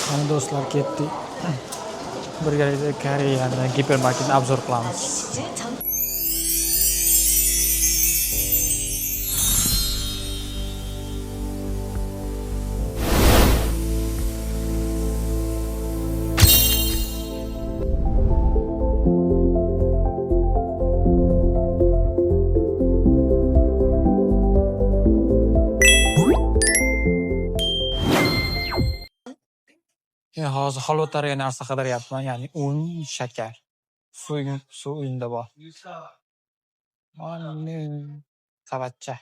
Mana do'stlar, ketdik. Birgalikda Koreyani gipermarketni обзор qilamiz. Men hozir xolotlarga narsa qidiryapman, ya'ni un, shakar. Suv uyimda bor. Mana savatcha.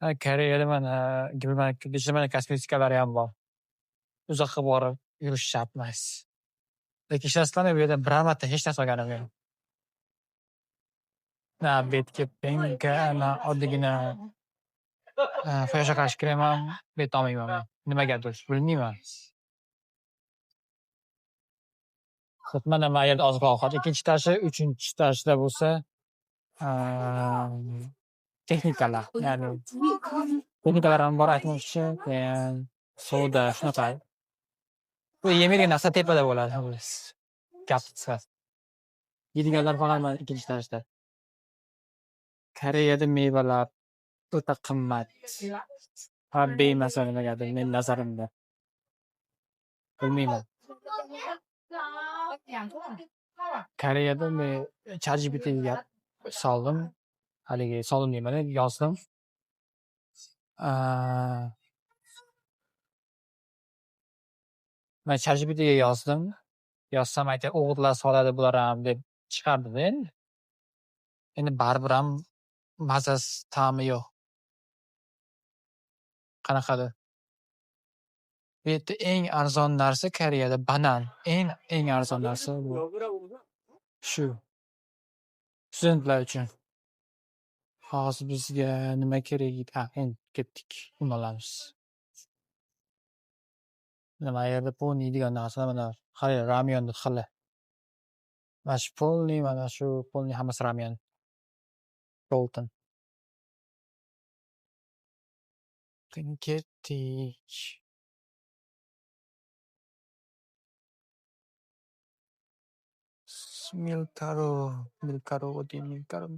Ha, Koreyada mana gipermarketda ichida mana kosmetikalari ham bor. Uzoqqa borib yurish shart emas. Lekin ishonasizlarmi, bu yerda biror marta hech narsa olganim yo'q. Na betga пенка, na oddiygina quyoshga qarshi krem ham bu yerda olmayman men. Nimagadir, bilmayman. Xo'p, mana bu yerda oziq-ovqat ikkinchi etaji, uchinchi etajda bo'lsa texnikalar, ya'ni texnikalar ham bor aytmoqchi, keyin soda shunaqa. Bu yemaydigan narsa tepada bo'ladi, xullas. Gap qisqasi. Yeydiganlar faqat mana ikkinchi etajda. Koreyada mevalar o'ta qimmat va bemaza nimagadir meni nazarimda. Bilmayman. Koreyada men ChatGPTga soldim. Haligi soldim deyman, yozdim. Men ChatGPTga yozdim. Yozsam aytdi, o'g'itlar soladi bular ham deb chiqardi-da endi. Endi baribir ham mazasi, ta'mi yo'q. Qanaqadir. Bu yerda eng arzon narsa Koreyada banan. Eng arzon narsa bu. Shu. Studentlar uchun. Hozir bizga nima kerak edi? Ha, endi ketdik. Un olamiz. Nima yerda polni yeydigan narsalar mana qarang, ramyonni xili. Mana shu polni, mana shu polni hammasi ramyon. Golden. Keyin ketdik. Milkaro, Milkaro, oddiy Milkaro.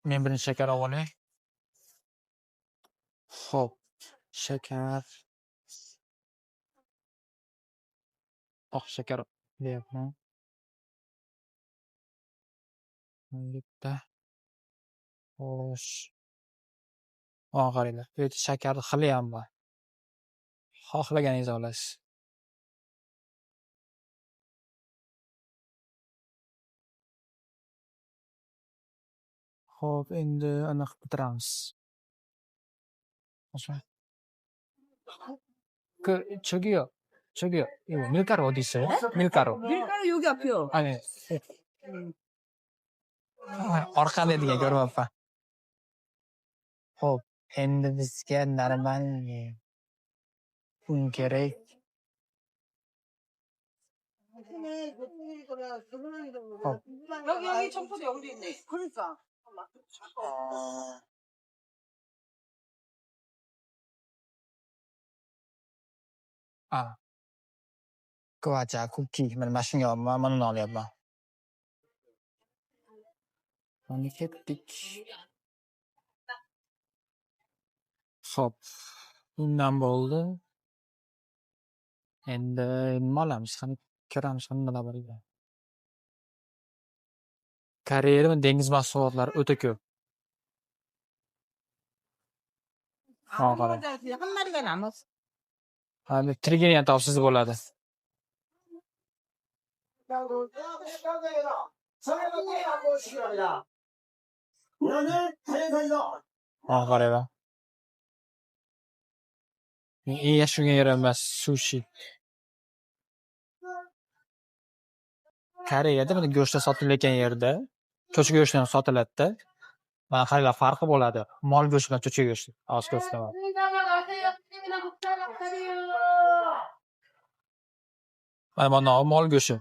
Men birinchi shakar olib olay. Xo'p, shakar. Oq shakar deyapman. Bitta. Xo'sh. Mana qaranglar, bu yerda shakarni xili ham bor. Xohlaganingizni olasiz. Xo'p, endi aniq bitiramiz. 그 저기요. 저기요. 이거 밀가루 어디 있어요? 밀가루. 밀가루 여기 앞이요. 아니. Orqada degan ko'ryapman. Xo'p, endi bizga нормальный un kerak. Xo'p. 여기 여기 청포도 여기도 있네. 그러니까. A. Gvaja, cookie. Mana shunga olyapman, mana uni olyapman. Mana ketdik. Xo'p, undan bo'ldi. Endi nima olamiz? Qani ko'ramiz nimalar bor ekan. Koreyada dengiz mahsulotlari o'ta ko'p. Ha, qarang. 한 마리가 남았어. Ha, tirigini ham topsangiz bo'ladi. Ha, qaranglar. Men eng yaxshi ko'rgan yerim emas, sushi. Koreyada mana go'shtlar sotilayotgan yerda cho'chqa go'shti ham sotiladi-da. Mana qaranglar, farqi bo'ladi. Mol go'shti bilan cho'chqa go'shti. Hozir ko'rsataman. Mana bu mol go'shti.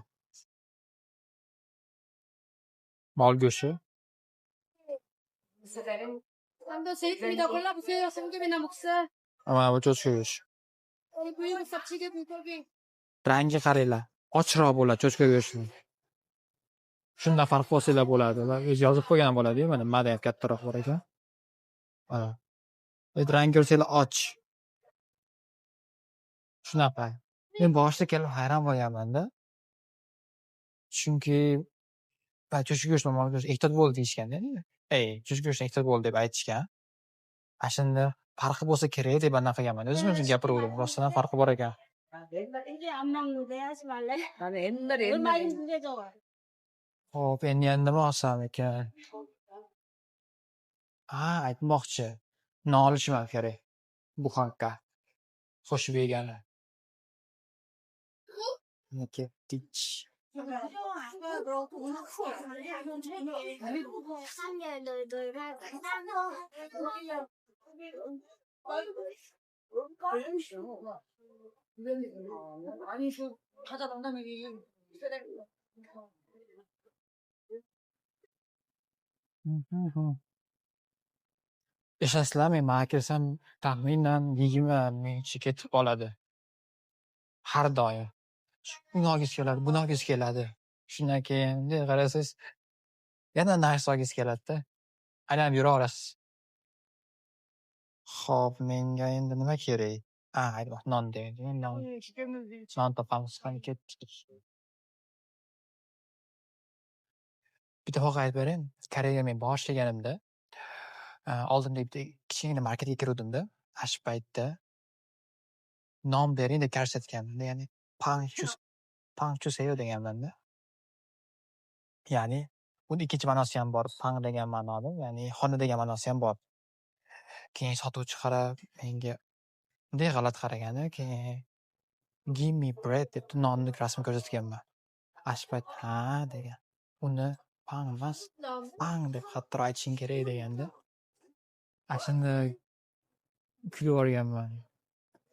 Mol go'shti. 제이입니다. 골라보세요. 삼겹이나 목살. Mana bu cho'chqa go'shti. 구이국밥, 찌개, 불고기. Rangi qaranglar. Ochroq bo'ladi cho'chqa go'shtini. Shundan farq qilsanglar bo'ladi. Ular o'zi yozib qo'ygan bo'ladi-yu, mana nimada ham kattaroq bor ekan. Mana. Endi rang ko'rsanglar och. Shunaqa. Men boshida kelib hayron bo'lganman-da. Chunki cho'chqa go'shti, mol go'shti ehtiyot bo'l deyishganda. Ey, cho'chqa go'shti ehtiyot bo'l deb aytishgan. Ana shunda farqi bo'lsa kerak deb anaqa qilganman. O'zim o'zim gapiraverdim. Rostdan ham farqi bor ekan. 이제 안 먹는데 하지 말래. 나는 옛날에 얼마 옛날에 힘든데 저거. Xo'p, endi yana nima olsam ekan? A, aytmoqchi. Non olishim ham kerak. Буханка. Qo'shib yegani. Mana ketdik. 아니 그 가자 농담이 Ishonasizlarmi, men mana kelsam taxminan 20 mingcha ketib qoladi. Har doim. Uni olgisi keladi, buni olgisi keladi. Shundan keyin bunday qarasangiz yana narsa olgisi keladi-da. Aylanib yuraverasiz. Xo'p, menga endi nima kerak? A, aytmoq non deydi. Non. Non topamiz, qani ketdik. Bitta voqea aytib berayin. Koreyaga men boshlaganimda, oldimda bitta kichkina marketga kiruvdim-da. Ana shu paytda non bering deb ko'rsatganimda, ya'ni pang chuseyo deganman-da. Ya'ni buni ikkinchi ma'nosi ham bor. Pang degan ma'noda, ya'ni xona degan ma'nosi ham bor. Keyin sotuvchi qarab menga bunday g'alati qaraganda, keyin give me bread deb nonni rasm ko'rsatganman. Ana shu payt ha degan. Uni pang emas, pang deb qattiqroq aytishing kerak deganda. Ana shunda kulib yuborganman.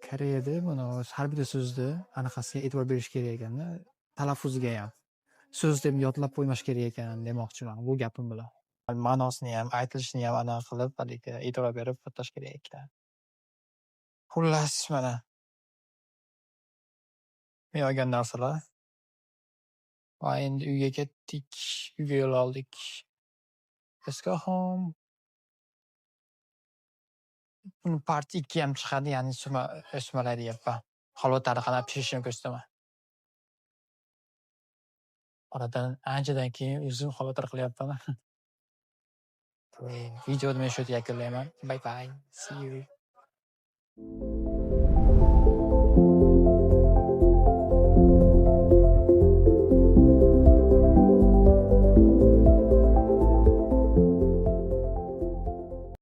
Koreyada buni har bitta so'zni anaqasiga e'tibor berish kerak ekanda, talaffuziga ham. So'z deb yodlab qo'ymash kerak ekan demoqchiman bu gapim bilan. Ma'nosini ham, aytilishini ham anaqa qilib, haligi e'tibor berib yodlash kerak ekan. Xullas, mana men olgan narsalar. Va endi uyga ketdik, uyga yo'l oldik. Let's go home. Buni part 2 ham chiqadi, ya'ni sumalak deyapman. Xolotani qanaqa pishirishini ko'rsataman. Oradan anchadan keyin o'zim xavotir qilyapman. Videoni men shu yerda yakunlayman. Bye bye. See you.